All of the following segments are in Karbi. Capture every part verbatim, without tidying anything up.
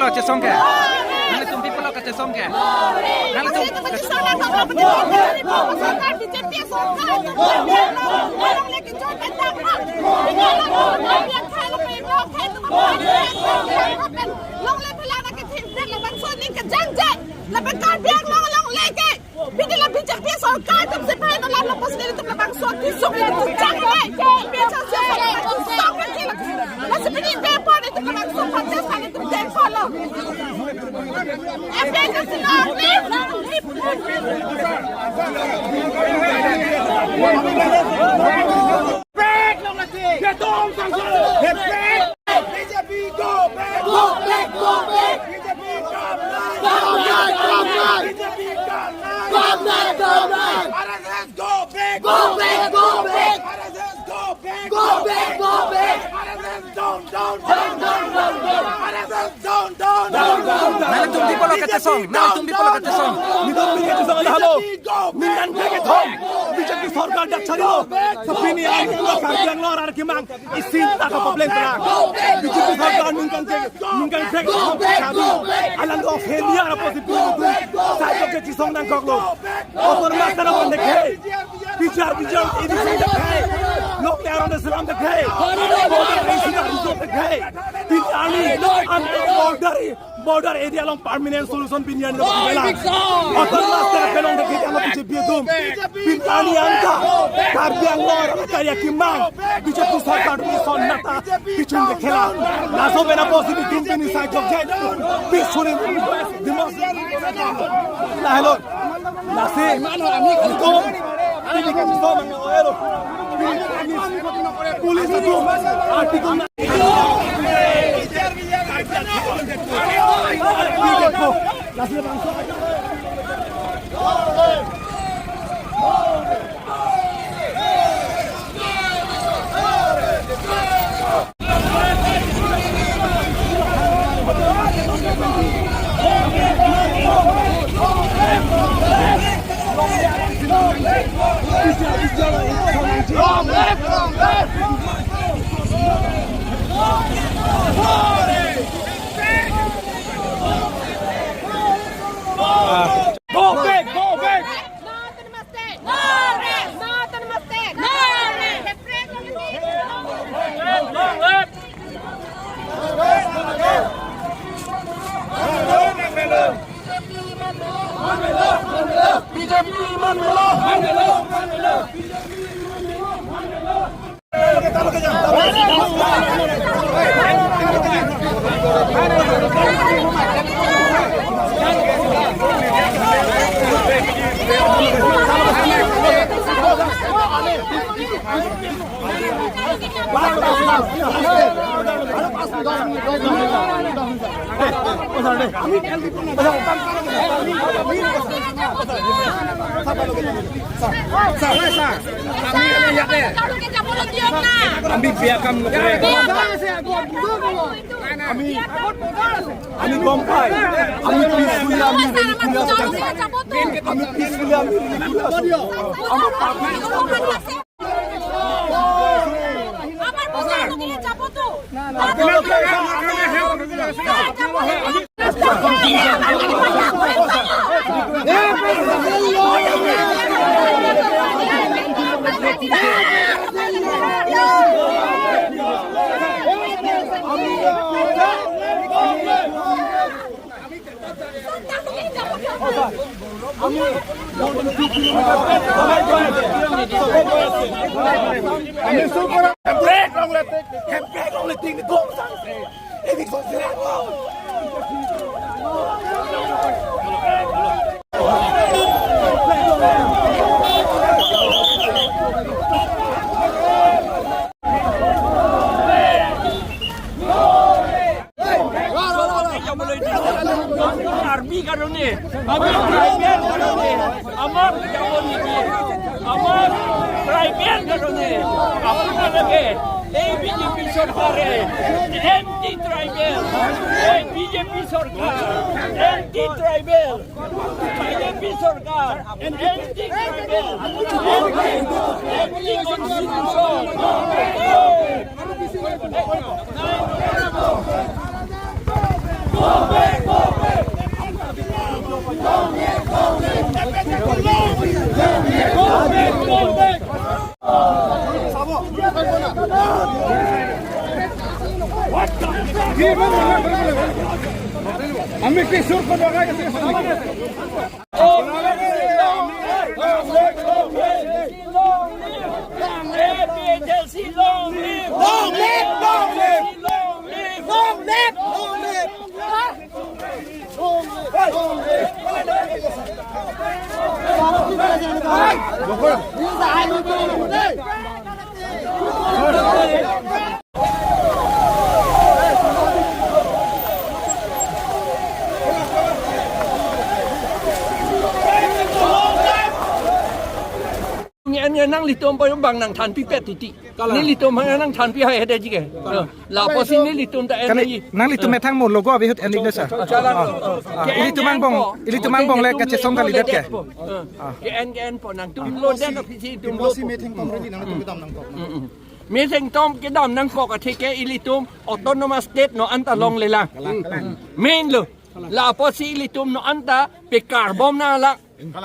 Kachesong ke? Nanglitum people lo kachesong ke? Nanglitum Pini la B J P sorkar atum si pahai dolang lapusi nelitum labangso kesung nelitum chang nai. P H R C sorkar atum si song kan sila. Lasi pini bepon nelitum labangso protest nelitum dengkolo. F P H C long live, long live. Back, long live. Get down, Sangso. Get back. B J P go back. Go back, go back. B J P come back. Come back, come back. B J P come back. Come back, come back. R S S go back. Go back, go back. R S S go back. Go back, go back. R S S down, down, down, down, down, down. R S S down, down, down, down, down. Nanglitum people lo kachesong, nanglitum people lo kachesong. Nelitum pini kachesong aja halo. Ningkan kethom. B J P sorkar dak charilo. Pini ang Karbi Anglong arat kemang. Isi ta ka problem ta. B J P sorkar ningkan ke, ningkan ke, alam do failure apo si pini tu. Sai to kachesong nangkoklo. Autonomous ta nang dekhe. Bichar, bichar, ini sing dekhe. Nok le aron selam dekhe. Border isi ta result dekhe. Pini ani, anto border, border area along permanent solution pini ani lo bela. Autonomous ta pelong dekhe, kalau B J P atum. Pini ani angka, Karbi Anglong arat karya kemang. B J P sorkar atum ison nata, bichun dekhe la. Laso pen apo si bichun pini sai jok jai. Bichun ini, demos. Nah, hello. Lasi, ami kito, ami kito mang oelo. Police atum, article na. Lasi bangso. Go back, go back. No autonomous state. No rest. No autonomous state. No rest. The flag of the state. Long live, long live. B J P man melo. আমি বেয়া কাম নকৰে। আমি, আমি গম পাই, আমি পিছফুলি, আমি ৰেলী কৰি আছো। আমি পিছফুলি, আমি ৰেলী কৰি আছো। আমাৰ পাব্লিক আমাৰ বজাৰ লগে যাব তো। আপোনালোকে Karbi কাৰণে, আমাৰ ট্ৰাইবেল কাৰণে, আমাৰ ট্ৰাইবেল কাৰণে আপোনালোকে এই বিজেপি চৰকাৰে এণ্টি ট্ৰাইবেল, এই বিজেপি চৰকাৰ এণ্টি ট্ৰাইবেল। বিজেপি চৰকাৰ এণ্টি ট্ৰাইবেল, এণ্টি কনষ্টিটিউচন। আমি কি সুর করবো? Long live, long live, long live, long live, long live. Ngen ngen nanglitum payung bang nangthanpipet titi. Nelitum hang nangthanpi hai hede jike. Lapusi nelitum ta en Kali, nangji. Nanglitum methang mo logo abihut ending desa. Chala. Ah, ilitum angbong, ilitum angbong le kachesong kalidet ke. Ke en ke en po nangtum lodet aphi si itum lo. Methang tom kedam nangkok. Methang tom kedam nangkok atheke ilitum autonomous state non anta longlelang. Main lo. Lapusi ilitum non anta pekarbom nanglang.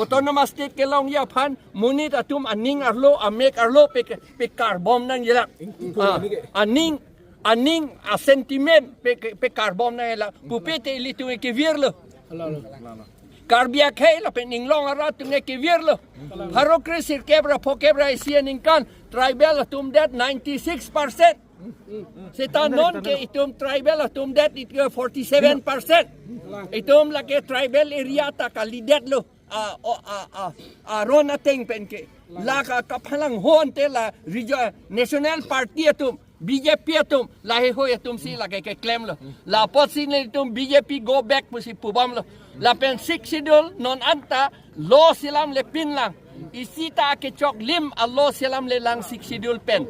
Autonomous state kelongji aphan monit atum aning arlo, amek arlo pe, pekarbom nangjilang. Ah, aning, aning a sentiment pe, pekarbom nangjilang. Pupe te ilitum kevirlo. Karbi akhei lapen inglong arat atum kevirlo. Pharo kre sirkep ra phokep ra isi aningkan tribal atum det ninety six percent. Seta non ke itum tribal atum det it ke forty seven percent. Itum lake tribal area ta kalidetlo. A, o, a, a, aron ateng pen ke. La ka kaphalang hon te la region, national party atum, B J P atum, lahei hoi atum si lake keklemlo. Lapusi nelitum B J P go back pusi pubomlo. Lapen sixth schedule non anta law selamlepinlang. Isi ta kechoklim a law selamlelang sixth schedule pen.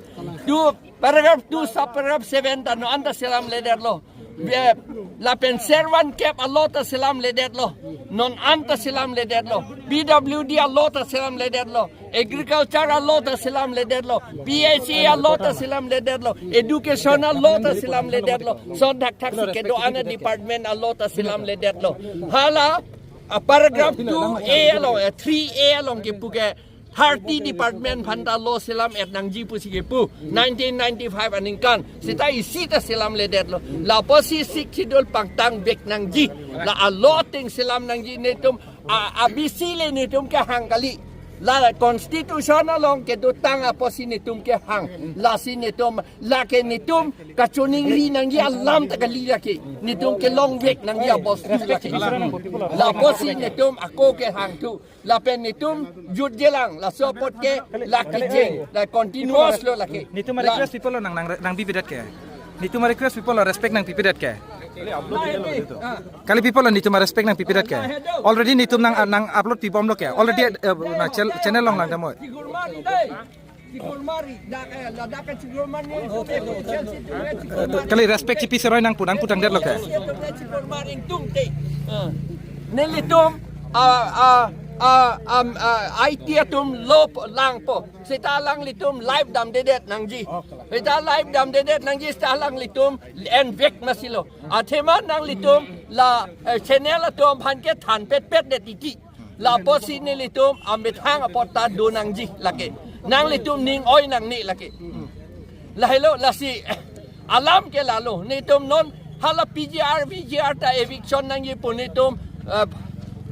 Two, paragraph two, sub paragraph seven ta non anta selamledetlo. Be, lapen servant cap a law ta selamledetlo. Non anta selamledetlo. P W D a law ta selamledetlo. Agriculture a law ta selamledetlo. P H A a law ta selamledetlo. Education a law ta selamledetlo. Son thakthak si kedo-an a department a law ta selamledetlo. Hala a paragraph two A along, eh, three A along kepu ke thirty department aphan ta law selam-et nangji pusi kepu. Nineteen ninety-five aningkan. Seta isi ta selamledetlo. Lapusi sixth schedule pangtang back nangji. La a law ateng selam nangji netum a, a B C le netum kehang kali. La constitution along kedotang apusi netum kehang. Lasi netum lake netum kachoningri nangji alam ta kali lake. Netum kelong back nangji abos lake. Lapusi netum ako kehang thu. Lapen netum jutjelang, laso apot ke lake cheng, la continuous lo lake. Netum a request people lo nang, nang, nangpipedet ke. Netum a request people lo respect nangpipedet ke. Kali people lo netum a respect nangpipedet ke. Already netum nang, nang upload pibomlo ke. Already, eh, na chel-, channel along langdamnoi. Kali respect chipi seroi nangpu, nangpu tangdetlo ke. Nelitum, ah, ah, ah, um, ah, I T atum lo po, langpo. Seta alanglitum live damdedet nangji. Seta live damdedet nangji, seta alanglitum en back masilo. Athema nanglitum la, eh, channel atum aphan kethanpetpetdet titi. Lapusi nelitum amethang apot ta do nangji lake. Nanglitum ning oi nangne lake. Lahelo lasi alam ke lalo. Netum non hala P G R, V G R ta eviction nangji pu netum, uh,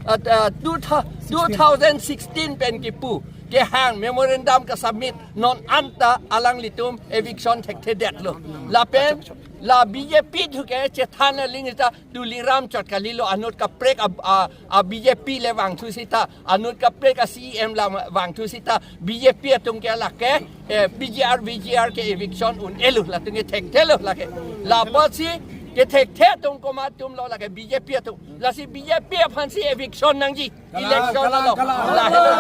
uh, uh, two thou-, two thousand sixteen pen kepu kehang memorandum kasubmit non anta alanglitum eviction thekthedetlo. Lapen la B J P thu ke chethan aling ta Tuliram chot kalilo, anut kaprek a, a, a B J P le vangthu seta, anut kaprek a C E M le vangthu seta, B J P atum ke lake, eh, P G R, V G R ke eviction un-elo, latum kethekthelo lake. Lapusi kethekthe atum komat atumlo lake B J P atum. Lasi B J P aphan si eviction nangji, election lo. Lahelo.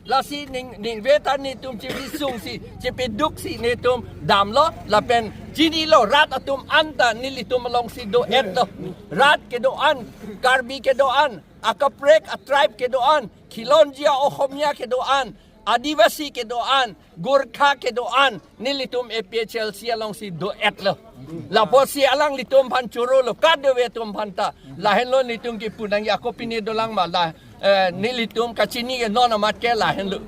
Lasi ning, ningve ta netum chipesung si, chipeduk si netum damlo, lapen chinilo rat atum anta nelitum alongsi do-etlo. Rat kedo-an, Karbi kedo-an, akaprek a tribe kedo-an, khilonjia Ohomia kedo-an, Adivasi kedo-an, Gorkha kedo-an, nelitum A P H L C alongsi do-etlo. Lapusi alanglitum aphan chorolo, kadokave atum aphan ta. Lahenlo netum kepu nangji, ako pine dolang ma la, eh, nelitum kachini ke non amat ke lahenlo.